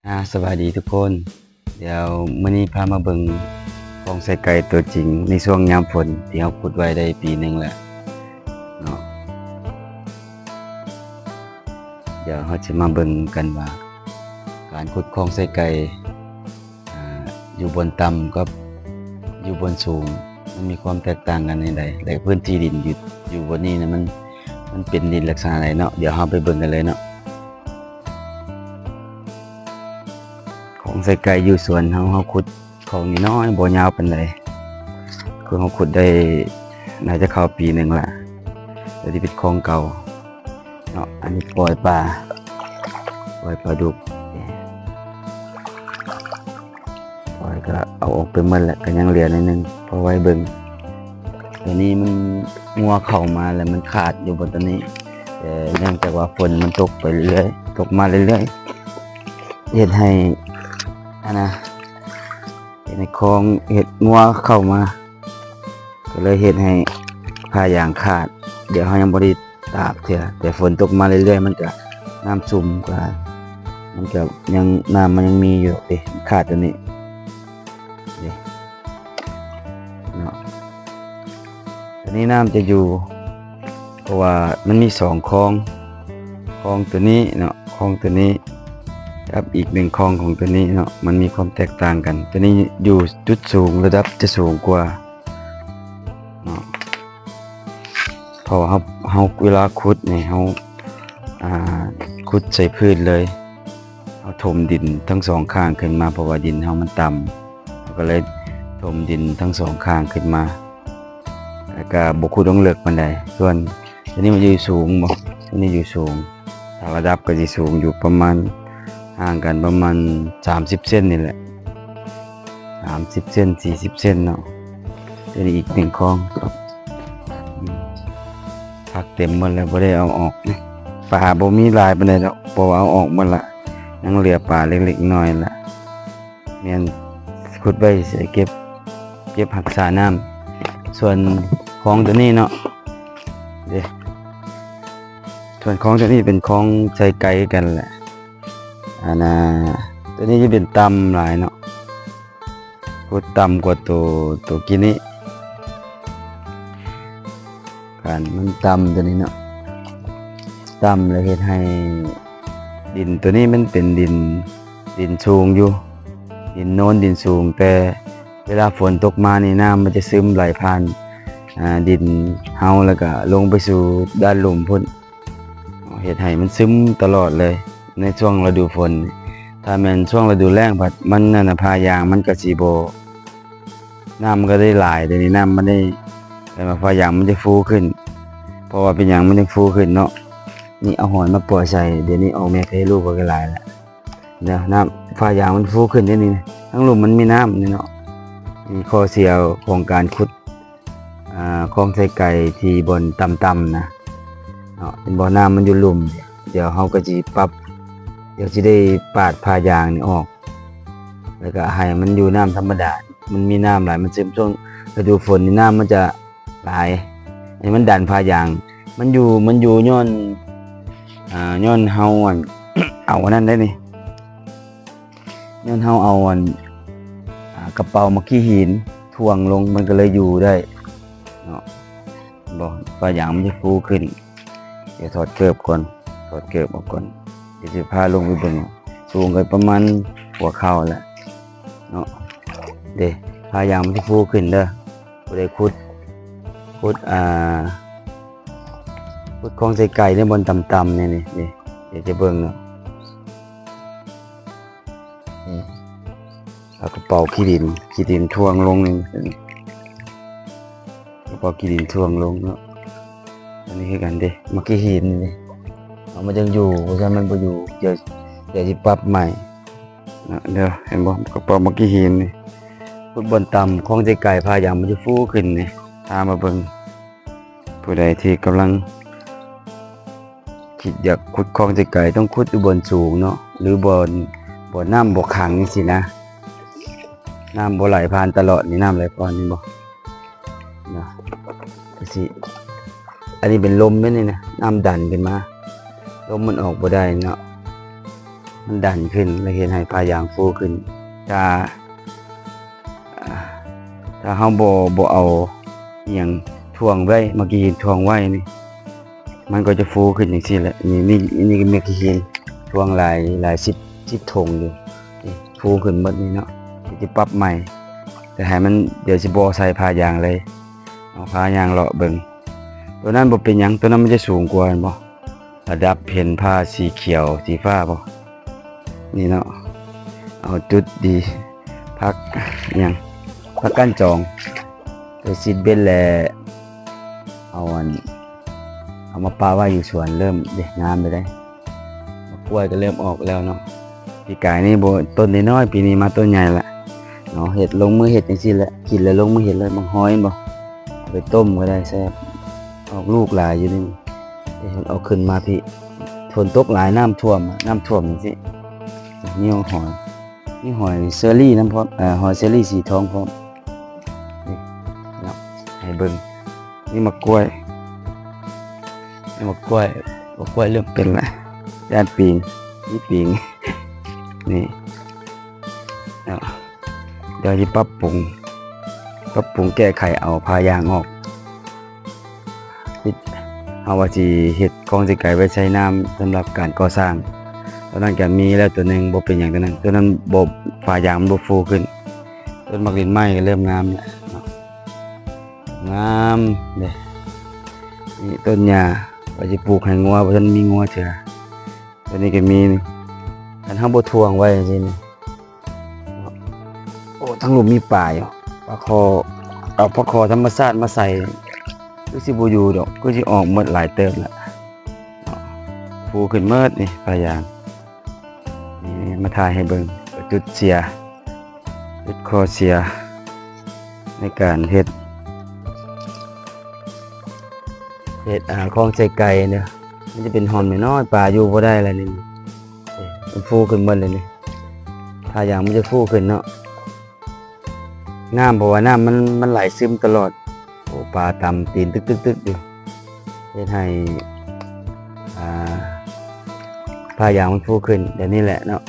ອາ ສະບາຍດີທຸກຄົນ. ດຽວມື້ນີ້ພາມາເບິ່ງຄອງໄຊໄກ່ຕົວຈິງໃນຊ່ວງຍາມຝົນ ທີ່ເຮົາຂຸດໄວ້ໄດ້ປີໜຶ່ງແລ້ວເນາະ. ດຽວເຮົາຈະມາເບິ່ງກັນວ່າ ການຂຸດຄອງໄຊໄກ່ ອາ ຢູ່ບ່ອນຕ່ຳກັບຢູ່ບ່ອນສູງ ມັນມີຄວາມແຕກຕ່າງກັນແນວໃດ ແລະ ພື້ນທີ່ດິນຢູ່ ຢູ່ບ່ອນນີ້ນະ ມັນ ມັນເປັນດິນລັກສະນະໃດເນາະ. ດຽວເຮົາໄປເບິ່ງກັນເລີຍເນາະ. ຄອງໄຊໄກ່ຢູ່ສວນເຮົາ ເຮົາຂຸດຄອງນ້ອຍໆ ບໍ່ຍາວປານໃດ. ຄືເຮົາຂຸດໄດ້ ໜ້າຈະເຂົ້າປີໜຶ່ງລະ ແຕ່ທີ່ເປັນຄອງເກົ່າເນາະ. ອັນນີ້ປ່ອຍປາ ປ່ອຍປາດຸກ ປ່ອຍກໍເອົາອອກໄປໝົດແລ້ວ ກໍຍັງເຫຼືອໜ້ອຍໜຶ່ງ ພໍໄວ້ເບິ່ງ. ຕົວນີ້ມັນ ງົວເຂົ້າມາແລ້ວ ມັນຂາດຢູ່ບ່ອນຕົວນີ້ ແຕ່ເນື່ອງຈາກວ່າຝົນມັນຕົກໄປເລື້ອຍໆ ຕົກມາເລື້ອຍໆ ເຮັດໃຫ້ ອັນນະ ເຮັດໃຫ້ຄອງ ເຮັດງົວເຂົ້າມາ ກໍເລີຍເຮັດໃຫ້ຜ້າຢາງຂາດ. ດຽວເຮົາຍັງບໍ່ໄດ້ຕາກເທື່ອ ແຕ່ຝົນຕົກມາເລື້ອຍໆ ມັນກະ ນ້ຳຊຸ່ມກະ ມັນກະຍັງ ນ້ຳມັນຍັງມີຢູ່ເດ້. ຂາດຕົວນີ້ເດ້ເນາະ. ຕົວນີ້ນ້ຳຈະຢູ່ ເພາະວ່າມັນມີສອງຄອງ ຄອງຕົວນີ້ເນາະ ຄອງຕົວນີ້ກັບອີກໜຶ່ງຄອງຂອງຕົວນີ້ເນາະ ມັນມີຄວາມແຕກຕ່າງກັນ. ຕົວນີ້ຢູ່ຈຸດສູງ ລະດັບຈະສູງກວ່າເນາະ ເພາະວ່າເຮົາ ເຮົາ ເວລາຂຸດນີ້ ເຮົາ ອາ ຂຸດໃສ່ພື້ນເລີຍ ເຮົາຖົມດິນທັງສອງຂ້າງຂຶ້ນມາ ເພາະວ່າດິນເຮົາມັນຕ່ຳ ເຮົາກໍເລີຍຖົມດິນທັງສອງຂ້າງຂຶ້ນມາ ແລ້ວກໍບໍ່ຂຸດລົງເລິກປານໃດ. ສ່ວນຕົວນີ້ມັນຢູ່ສູງບໍ ຕົວນີ້ຢູ່ສູງ ຖ້າລະດັບກໍຊິສູງຢູ່ປະມານ ຫ່າງກັນປະມານສາມສິບເຊັນນີ້ແຫຼະ ສາມສິບເຊັນ ສີ່ສິບເຊັນເນາະ. ຕົວນີ້ອີກໜຶ່ງຄອງ ອືມ ຜັກເຕັມໝົດແລ້ວ ບໍ່ໄດ້ເອົາອອກ. ປາບໍ່ມີຫຼາຍປານໃດດອກ ເພາະວ່າເອົາອອກໝົດລະ ຍັງເຫຼືອປາເລັກໆນ້ອຍໆລະ ແມ່ນຂຸດໄວ້ໃສ່ເກັບ ເກັບຮັກສານ້ຳ. ສ່ວນຄອງຕົວນີ້ເນາະ ເດ້ ສ່ວນຄອງຕົວນີ້ເປັນຄອງໄຊໄກ່ຄືກັນແຫຼະ. ອັນນ່າ ຕົວນີ້ຈະເປັນຕ່ຳຫຼາຍເນາະ ຂຸດຕ່ຳກວ່າໂຕ ໂຕກີ້ນີ້ ການມັນຕ່ຳຕົວນີ້ເນາະ ຕ່ຳແລ້ວເຮັດໃຫ້ດິນຕົວນີ້ມັນເປັນດິນ ດິນສູງຢູ່ ດິນໂນນ ດິນສູງ ແຕ່ເວລາຝົນຕົກມານີ້ ນ້ຳມັນຈະຊຶມໄຫຼຜ່ານ ອາ ດິນເຮົາ ແລ້ວກະລົງໄປສູ່ດ້ານລຸ່ມພຸ້ນ ເຮັດໃຫ້ມັນຊຶມຕະຫຼອດເລີຍໃນຊ່ວງລະດູຝົນ. ຖ້າແມ່ນຊ່ວງລະດູແລ້ງພັດ ມັນ ອັນນ່າ ຜ້າຢາງມັນກໍຊິບໍ່ ນ້ຳມັນກໍໄດ້ຫຼາຍ ດຽວນີ້ນ້ຳມັນໄດ້ ແປວ່າຜ້າຢາງມັນຈະຟູຂຶ້ນ. ເພາະວ່າເປັນຫຍັງມັນຈຶ່ງຟູຂຶ້ນເນາະ? ນີ້ເອົາຫອຍມາປ່ອຍໃສ່ ດຽວນີ້ອອກແມ່ໄປໃຫ້ລູກເພິ່ນກໍຫຼາຍແລ້ວເນາະ. ນ້ຳ ຜ້າຢາງມັນຟູຂຶ້ນເດນີ້ ທາງລຸ່ມມັນມີນ້ຳນີ້ເນາະ. ນີ້ຂໍ້ເສຍຂອງການຂຸດ ອາ ຄອງໄຊໄກ່ທີ່ບ່ອນຕ່ຳໆນະເນາະ ເຫັນບໍ່? ນ້ຳມັນຢູ່ລຸ່ມ. ດຽວເຮົາກໍຊິປັບ ດຽວຊິໄດ້ປາດຜ້າຢາງນີ້ອອກ ແລ້ວກໍໃຫ້ມັນຢູ່ນ້ຳທຳມະດາ ມັນມີນ້ຳຫຼາຍ ມັນຊຶມ. ຊ່ວງລະດູຝົນນີ້ນ້ຳມັນຈະຫຼາຍ ໃຫ້ມັນດັນຜ້າຢາງ ມັນຢູ່ ມັນຢູ່ຍ້ອນ ອາ ຍ້ອນເຮົາ ອັນ ເອົາອັນນັ້ນໄດ໋ນີ້ ຍ້ອນເຮົາເອົາ ອັນ ອາ ກະເປົາໝາກຂີ້ຫີນຖ່ວງລົງ ມັນກໍເລີຍຢູ່ໄດ້ເນາະ. ບໍ່ ຜ້າຢາງມັນຈະຟູຂຶ້ນ. ດຽວຖອດເກີບກ່ອນ ຖອດເກີບອອກກ່ອນ ດຽວຊິພາລົງໄປເບິ່ງ. ສູງກໍປະມານຫົວເຂົ່າແຫຼະເນາະ. ເດ້ ຜ້າຢາງມັນຊິຟູຂຶ້ນເດີ. ຜູ້ໃດຂຸດ ຂຸດ ອ່າ ຂຸດຄອງໄຊໄກ່ໃນບ່ອນຕ່ຳໆນີ້ ນີ້ ນີ້ ດຽວຈະເບິ່ງເນາະ. ນີ້ ເອົາກະເປົາຂີ້ດິນ ຂີ້ດິນຖ່ວງລົງນີ້ ກະເປົາຂີ້ດິນຖ່ວງລົງເນາະ. ອັນນີ້ຄືກັນເດ້ ໝາກຂີ້ຫີນນີ້ ເອົາມາຈັ່ງຢູ່ ບໍ່ຊັ້ນມັນບໍ່ຢູ່. ດຽວ ດຽວຊິປັບໃໝ່ເນາະ. ດຽວ ເຫັນບໍ່ ກະເປົາໝາກຂີ້ຫີນນີ້ ຂຸດບ່ອນຕ່ຳ ຄອງໄຊໄກ່ຜ້າຢາງມັນຈະຟູຂຶ້ນນີ້. ພາມາເບິ່ງ ຜູ້ໃດທີ່ກຳລັງຄິດຢາກຂຸດຄອງໄຊໄກ່ ຕ້ອງຂຸດຢູ່ບ່ອນສູງເນາະ ຫຼືບ່ອນ ບ່ອນນ້ຳບໍ່ຂັງຈັ່ງຊີ້ນະ ນ້ຳບໍ່ໄຫຼຜ່ານຕະຫຼອດນີ້ ນ້ຳໄຫຼຜ່ອນນີ້ບໍ່ເນາະ. ຄືຊິ ອັນນີ້ເປັນລົມແມ່ນນີ້ນະ ນ້ຳດັນຂຶ້ນມາ ລົມມັນອອກບໍ່ໄດ້ເນາະ. ມັນດັນຂຶ້ນ ແລະເຮັດໃຫ້ຜ້າຢາງຟູຂຶ້ນ. ຖ້າ ອ່າ ຖ້າເຮົາບໍ່ ບໍ່ເອົາອີ່ຫຍັງຖ່ວງໄວ້ ໝາກຂີ້ຫີນຖ່ວງໄວ້ນີ້ ມັນກໍຈະຟູຂຶ້ນຈັ່ງຊີ້ແຫຼະ. ນີ້ ນີ້ ນີ້ກໍໝາກຂີ້ຫີນຖ່ວງຫຼາຍ ຫຼາຍສິບ ສິບຖົງຢູ່ ນີ້ຟູຂຶ້ນໝົດນີ້ເນາະ. ຊິປັບໃໝ່ ແຕ່ໃຫ້ມັນ ດຽວຊິບໍ່ໃສ່ຜ້າຢາງເລີຍ ເອົາຜ້າຢາງເລາະເບິ່ງ. ໂຕນັ້ນບໍ່ເປັນຫຍັງ ໂຕນັ້ນມັນຈະສູງກວ່າແມ່ນບໍ່? ລະດັບເຫັນຜ້າສີຂຽວສີຟ້າບໍ່? ນີ້ເນາະ ເອົາຈຸດດີ ຜັກຫຍັງ ຜັກກ້ານຈອງ ໄປຊິດເບັດແລ້ວ ເອົາອັນ ເອົາມາປະໄວ້ຢູ່ສວນ ເລີ່ມເດ້ ງາມເລີຍເດ້. ໝາກກ້ວຍກໍເລີ່ມອອກແລ້ວເນາະ ປີກາຍນີ້ບໍ່ ຕົ້ນນ້ອຍໆ ປີນີ້ມາຕົ້ນໃຫຍ່ລະເນາະ. ເຮັດ ລົງມືເຮັດຈັ່ງຊີ້ແຫຼະ ກິນແລ້ວລົງມືເຮັດເລີຍ. ໝາກຫອຍເຫັນບໍ່? ເອົາໄປຕົ້ມກໍໄດ້ ແຊບ ອອກລູກຫຼາຍຢູ່ນີ້. ເອົາຂຶ້ນມາພີ້ ຝົນຕົກຫຼາຍ ນ້ຳຖ້ວມ ນ້ຳຖ້ວມຈັ່ງຊີ້. ມີຫອຍ ມີຫອຍເຊີຣີນຳພ້ອມ ເອີ ຫອຍເຊີຣີສີທອງພ້ອມ. ນີ້ເນາະ ໃຫ້ເບິ່ງ ນີ້ໝາກກ້ວຍ ນີ້ໝາກກ້ວຍ ໝາກກ້ວຍເລີ່ມເປັນລະ ຢ້ານປີງ ມີປີງ. ນີ້ເນາະ ດຽວຊິປັບປຸງ ປັບປຸງແກ້ໄຂເອົາຜ້າຢາງອອກ. ເຮົາວ່າຊິເຮັດຄອງໃສ່ໄກ່ໄວ້ໃສ່ນ້ຳສຳລັບການກໍ່ສ້າງ. ຕອນນັ້ນກໍມີແລ້ວຕົວໜຶ່ງ ບໍ່ເປັນຫຍັງຕົວນັ້ນ ຕົວນັ້ນບໍ່ ຜ້າຢາງມັນບໍ່ຟູຂຶ້ນ. ຕົ້ນໝາກລິນໄມ້ກໍເລີ່ມງາມແລ້ວເນາະ ງາມເດ້. ນີ້ຕົ້ນຫຍ້າ ວ່າຊິປູກໃຫ້ງົວ ບໍ່ທັນມີງົວເທື່ອ. ຕົວນີ້ກໍມີ ຄັນເຮົາບໍ່ຖ່ວງໄວ້ຈັ່ງຊີ້ນີ້ ໂອ້ ທາງລຸ່ມມີປາຢູ່ ປາຄໍ່ ເອົາປາຄໍ່ທຳມະຊາດມາໃສ່ ຄືຊິບໍ່ຢູ່ດອກ ຄືຊິອອກໝົດຫຼາຍເຕີບລະ ຟູຂຶ້ນໝົດນີ້ ຜ້າຢາງ. ນີ້ ມາຖ່າຍໃຫ້ເບິ່ງ ຈຸດເສຍ ຈຸດຂໍ້ເສຍໃນການເຮັດ ເຮັດ ອ່າ ຄອງໃສ່ໄກ່ເດີ. ມັນຈະເປັນຮ່ອງນ້ອຍໆ ປາຢູ່ບໍ່ໄດ້ລະນີ້ ມັນຟູຂຶ້ນໝົດເລີຍນີ້. ຜ້າຢາງມັນຈະຟູຂຶ້ນເນາະ ນ້ຳ ເພາະວ່ານ້ຳມັນ ມັນໄຫຼຊຶມຕະຫຼອດ. ໂອ້ ປາຕຳຕີນຕຶກໆໆຢູ່ ເຮັດໃຫ້ ອ່າ ຜ້າຢາງມັນຟູຂຶ້ນແບບນີ້ແຫຼະເນາະ.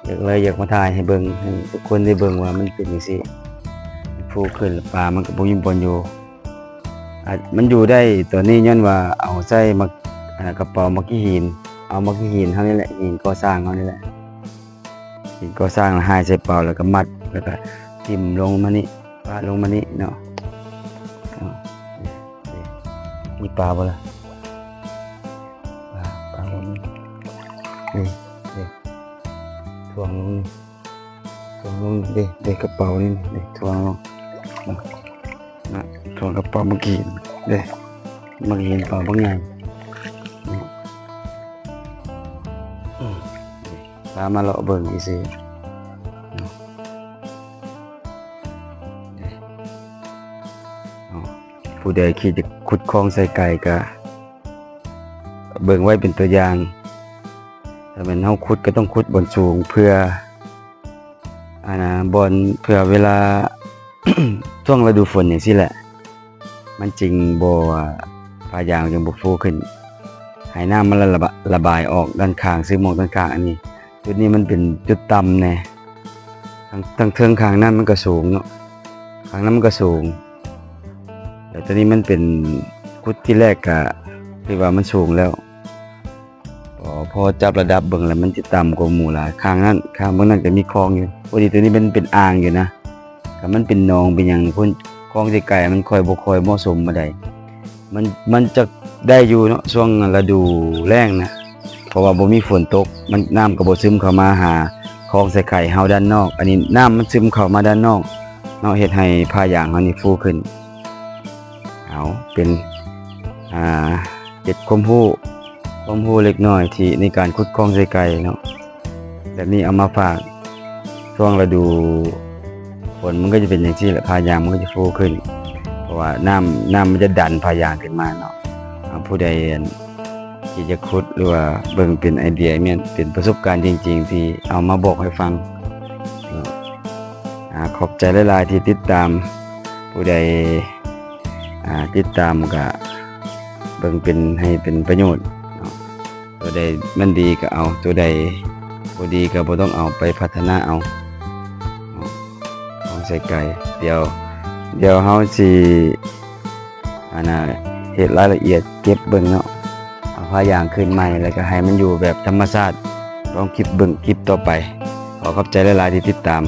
ຢາກເລີຍ ຢາກມາຖ່າຍໃຫ້ເບິ່ງ ໃຫ້ທຸກຄົນໄດ້ເບິ່ງວ່າມັນເປັນຈັ່ງຊີ້ ມັນຟູຂຶ້ນ ແລ້ວປາມັນກໍບໍ່ມີບ່ອນຢູ່. ອາ ມັນຢູ່ໄດ້ ຕອນນີ້ຍ້ອນວ່າເອົາໃສ່ໝາກ ອ່າ ກະເປົາໝາກຂີ້ຫີນ ເອົາໝາກຂີ້ຫີນເຮົານີ້ແຫຼະ ຫີນກໍ່ສ້າງເຮົານີ້ແຫຼະ ຫີນກໍ່ສ້າງ ແລ້ວຫາຍໃສ່ເປົາ ແລ້ວກໍມັດ ແລ້ວກໍຖິ້ມລົງມານີ້ ປະລົງມານີ້ເນາະ. ເອົາ ນີ້ ມີປາບໍ່ລະ? ປາ ປາບໍ່ມີ. ນີ້ ນີ້ ຖ່ວງລົງນີ້ ຖ່ວງລົງນີ້ເດ້ ເດ້ ກະເປົານີ້ ນີ້ ຖ່ວງລົງ ນະ ຖ່ວງກະເປົາໝາກຫີນເດ້ ໝາກຫີນເປົາບັກໃຫຍ່. ອືມ ພາມາເລາະເບິ່ງຊື່ໆ. ເອົາ ຜູ້ໃດຄິດຈະຂຸດຄອງໃສ່ໄກ່ກະເບິ່ງໄວ້ເປັນຕົວຢ່າງ. ຖ້າແມ່ນເຮົາຂຸດກໍຕ້ອງຂຸດບ່ອນສູງ ເພື່ອ ອັນນ່າ ບ່ອນ ເພື່ອເວລາ ຊ່ວງລະດູຝົນຈັ່ງຊີ້ແຫຼະ ມັນຈຶ່ງບໍ່ ຜ້າຢາງຈຶ່ງບໍ່ຟູຂຶ້ນ ໃຫ້ນ້ຳມັນລະບາ ລະບາຍອອກດ້ານຂ້າງ ຊຶມອອກດ້ານຂ້າງ. ອັນນີ້ ຈຸດນີ້ມັນເປັນຈຸດຕ່ຳແດ່ ທາງ ທາງເທິງຂ້າງນັ້ນມັນກໍສູງເນາະ ຂ້າງນັ້ນມັນກໍສູງ ແຕ່ຕົວນີ້ມັນເປັນ ຂຸດທີແລກກະຖືວ່າມັນສູງແລ້ວ ພໍ ພໍຈັບລະດັບເບິ່ງແລ້ວມັນຈະຕ່ຳກວ່າໝູ່ຫຼາຍ. ຂ້າງນັ້ນ ຂ້າງເບິ່ງນັ້ນກໍມີຄອງຢູ່ ພໍດີຕົວນີ້ມັນເປັນອ່າງຢູ່ນະ ຖ້າມັນເປັນໜອງເປັນຫຍັງພຸ້ນ ຄອງໃສ່ໄກ່ມັນຄ່ອຍບໍ່ຄ່ອຍເໝາະສົມປານໃດ. ມັນ ມັນຈະໄດ້ຢູ່ເນາະ ຊ່ວງລະດູແລ້ງນະ ເພາະວ່າບໍ່ມີຝົນຕົກ ມັນ ນ້ຳກໍບໍ່ຊຶມເຂົ້າມາຫາຄອງໃສ່ໄກ່ເຮົາດ້ານນອກ. ອັນນີ້ນ້ຳມັນຊຶມເຂົ້າມາດ້ານນອກເນາະ ເຮັດໃຫ້ຜ້າຢາງເຮົານີ້ຟູຂຶ້ນ. ເອົາ ເປັນ ອ່າ ເຈັດຄວາມຮູ້ ຄວາມຮູ້ເລັກນ້ອຍທີ່ ໃນການຂຸດຄອງໃສ່ໄກ່ເນາະ ແບບນີ້ເອົາມາຝາກ. ຊ່ວງລະດູຝົນມັນກໍຈະເປັນຈັ່ງຊີ້ແຫຼະ ຜ້າຢາງມັນກໍຈະຟູຂຶ້ນ ເພາະວ່ານ້ຳ ນ້ຳມັນຈະດັນຜ້າຢາງຂຶ້ນມາເນາະ. ເອົາ ຜູ້ໃດ ອັນ ທີ່ຈະຂຸດ ຫຼືວ່າເບິ່ງເປັນໄອເດຍ ແມ່ນເປັນປະສົບການຈິງໆ ທີ່ເອົາມາບອກໃຫ້ຟັງເນາະ. ອາ ຂອບໃຈຫຼາຍໆທີ່ຕິດຕາມ ຜູ້ໃດ ອ່າ ຕິດຕາມກະເບິ່ງເປັນ ໃຫ້ເປັນປະໂຫຍດເນາະ. ຕົວໃດມັນດີກະເອົາ ຕົວໃດ ບໍ່ດີກໍບໍ່ຕ້ອງເອົາໄປພັດທະນາເອົາ ຂອງໃສ່ໄກ່. ດຽວ ດຽວເຮົາຊິ ອັນນ່າ ເຮັດລາຍລະອຽດເກັບເບິ່ງເນາະ, ເອົາຜ້າຢາງຂຶ້ນໃໝ່ ແລ້ວກໍໃຫ້ມັນຢູ່ແບບທຳມະຊາດ. ລອງຄລິບເບິ່ງຄລິບຕໍ່ໄປ. ຂໍຂອບໃຈຫຼາຍໆທີ່ຕິດຕາມ.